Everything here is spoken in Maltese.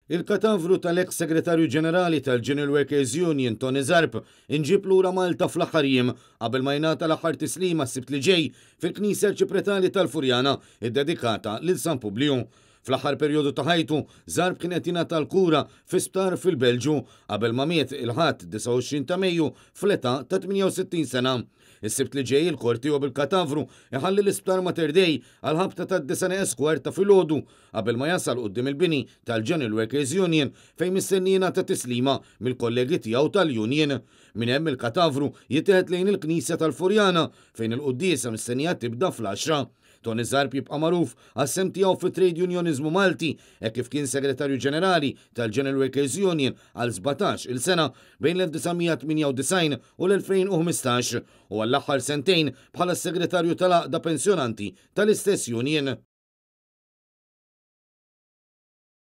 Il-katavru tal-eks Segretarju Ġenerali tal-General Workers Union Tony Zarb inġieb lura Malta fl-aħħar jiem qabel ma jingħata l-aħħar tislima s-Sibt li ġej fil-Knisja Arċipretali tal-Furjana iddedikata lil San Publiju. Fl-aħħar perjodu ta' ħajtu, Zarb kien qed jingħata l-kura fi sptar fil-Belġju qabel ma miet il-Ħadd 29 ta' Mejju fl-età ta' 68 sena. Is-Sibt li ġej il-korteo bil-katavru iħalli l-Isptar Mater Dei għall-ħabta tad-disgħa neqes kwart ta' filgħodu qabel ma jasal quddiem il-bini tal-General Workers Union fejn mistenni jingħata tislima mill-kollegi tiegħu tal-union. Minn hemm il-katavru jittieħed lejn il-Knisja tal-Furjana fejn il-quddiesa mistennija tibda fl-għaxra. Tony Zarb jibqa' magħruf għas-sehem tiegħu fit-trade unioniżmu Malti hekk kif kien Segretarju Ġenerali tal-General Workers Union għal 17 il sena bejn l-1998 u l-2015 u għall-aħħar sentejn bħala s-Segretarju tal-Għaqda Pensjonanti tal-istess union.